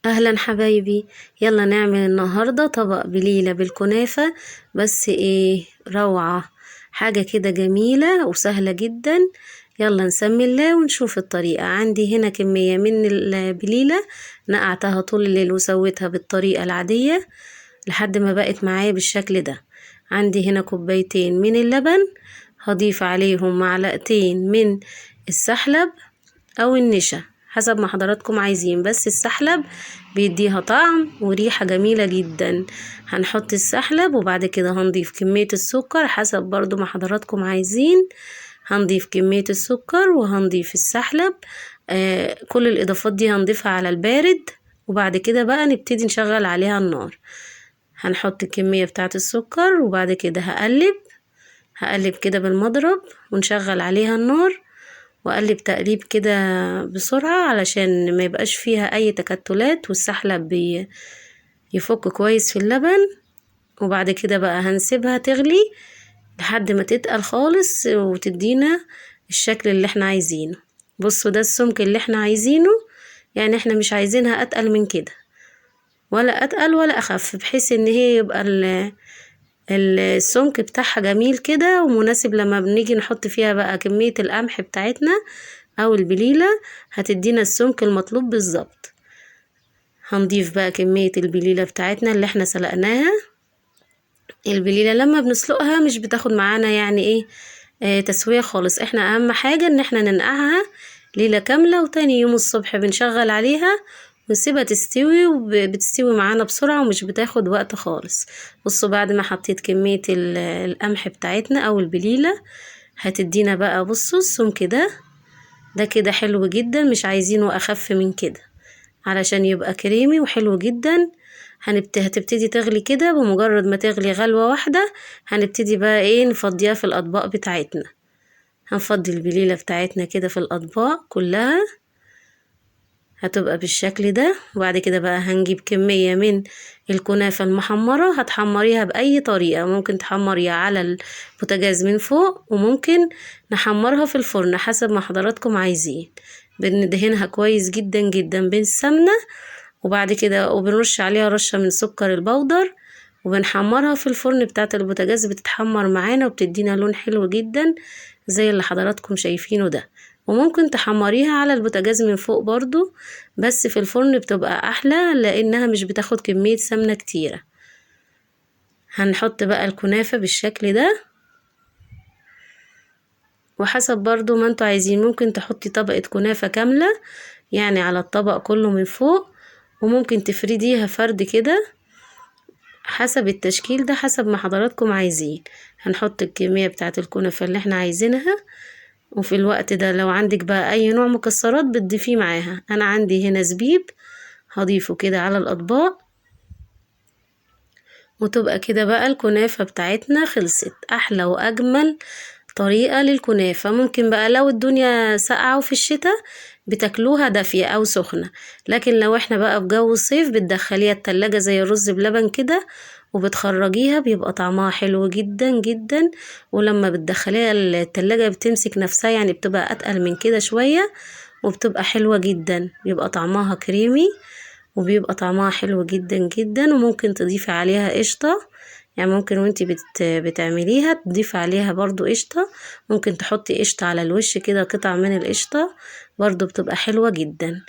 اهلا حبايبي، يلا نعمل النهارده طبق بليلة بالكنافه، بس ايه روعه، حاجة كده جميلة وسهلة جدا. يلا نسمي الله ونشوف الطريقة. عندي هنا كمية من البليله نقعتها طول الليل وسويتها بالطريقة العادية لحد ما بقت معايا بالشكل ده. عندي هنا كوبايتين من اللبن، هضيف عليهم معلقتين من السحلب او النشا حسب ما حضراتكم عايزين، بس السحلب بيديها طعم وريحة جميلة جدا. هنحط السحلب وبعد كده هنضيف كمية السكر حسب برضو ما حضراتكم عايزين. هنضيف كمية السكر وهنضيف السحلب، كل الإضافات دي هنضيفها على البارد، وبعد كده بقى نبتدي نشغل عليها النار. هنحط الكمية بتاعة السكر وبعد كده هقلب كده بالمضرب ونشغل عليها النار، واقلب تقليب كده بسرعة علشان ما يبقاش فيها اي تكتلات، والسحلب يفك كويس في اللبن. وبعد كده بقى هنسيبها تغلي لحد ما تتقل خالص وتدينا الشكل اللي احنا عايزينه. بصوا ده السمك اللي احنا عايزينه، يعني احنا مش عايزينها اتقل من كده، ولا اتقل ولا اخف، بحيث ان هي يبقى السمك بتاعها جميل كده ومناسب لما بنيجي نحط فيها بقى كمية القمح بتاعتنا او البليلة، هتدينا السمك المطلوب بالظبط. هنضيف بقى كمية البليلة بتاعتنا اللي احنا سلقناها. البليلة لما بنسلقها مش بتاخد معانا تسوية خالص، احنا اهم حاجة ان احنا ننقعها ليلة كاملة، وتاني يوم الصبح بنشغل عليها ونسيبها تستوي، وبتستوي معانا بسرعة ومش بتاخد وقت خالص. بصوا بعد ما حطيت كمية القمح بتاعتنا او البليلة هتدينا بقى بصوا السمك ده، ده كده حلو جدا، مش عايزينه اخف من كده علشان يبقى كريمي وحلو جدا. هتبتدي تغلي كده، بمجرد ما تغلي غلوة واحدة هنبتدي بقى نفضيها في الاطباق بتاعتنا. هنفضي البليلة بتاعتنا كده في الاطباق كلها، هتبقى بالشكل ده. وبعد كده بقى هنجيب كمية من الكنافة المحمرة، هتحمريها بأي طريقة، ممكن تحمريها على البوتاجاز من فوق، وممكن نحمرها في الفرن حسب ما حضراتكم عايزين. بندهنها كويس جدا جدا بالسمنة، وبعد كده وبنرش عليها رشة من سكر البودر، وبنحمرها في الفرن بتاعة البوتاجاز، بتتحمر معانا وبتدينا لون حلو جدا زي اللي حضراتكم شايفينه ده. وممكن تحمريها على البوتاجاز من فوق برضو، بس في الفرن بتبقى أحلى لأنها مش بتاخد كمية سمنة كتيرة. هنحط بقى الكنافة بالشكل ده، وحسب برضو ما انتوا عايزين، ممكن تحطي طبقة كنافة كاملة يعني على الطبق كله من فوق، وممكن تفرديها فرد كده حسب التشكيل ده، حسب ما حضراتكم عايزين. هنحط الكمية بتاعة الكنافة اللي احنا عايزينها، وفي الوقت ده لو عندك بقى اي نوع مكسرات بتضيفيه معاها. انا عندي هنا زبيب هضيفه كده على الاطباق، وتبقى كده بقى الكنافة بتاعتنا خلصت. احلى واجمل طريقة للكنافة. ممكن بقى لو الدنيا ساقعة وفي الشتاء بتاكلوها دافية او سخنة، لكن لو احنا بقى في جو الصيف بتدخليها التلاجة زي الرز بلبن كده وبتخرجيها، بيبقى طعمها حلو جدا جدا. ولما بتدخليها التلاجة بتمسك نفسها، يعني بتبقى اتقل من كده شوية، وبتبقى حلوة جدا، بيبقى طعمها كريمي وبيبقى طعمها حلو جدا جدا. وممكن تضيفي عليها قشطة، يعني ممكن وانتي بتعمليها تضيفي عليها برضو قشطة، ممكن تحطي قشطة على الوش كده، قطع من القشطة برضو بتبقى حلوة جدا.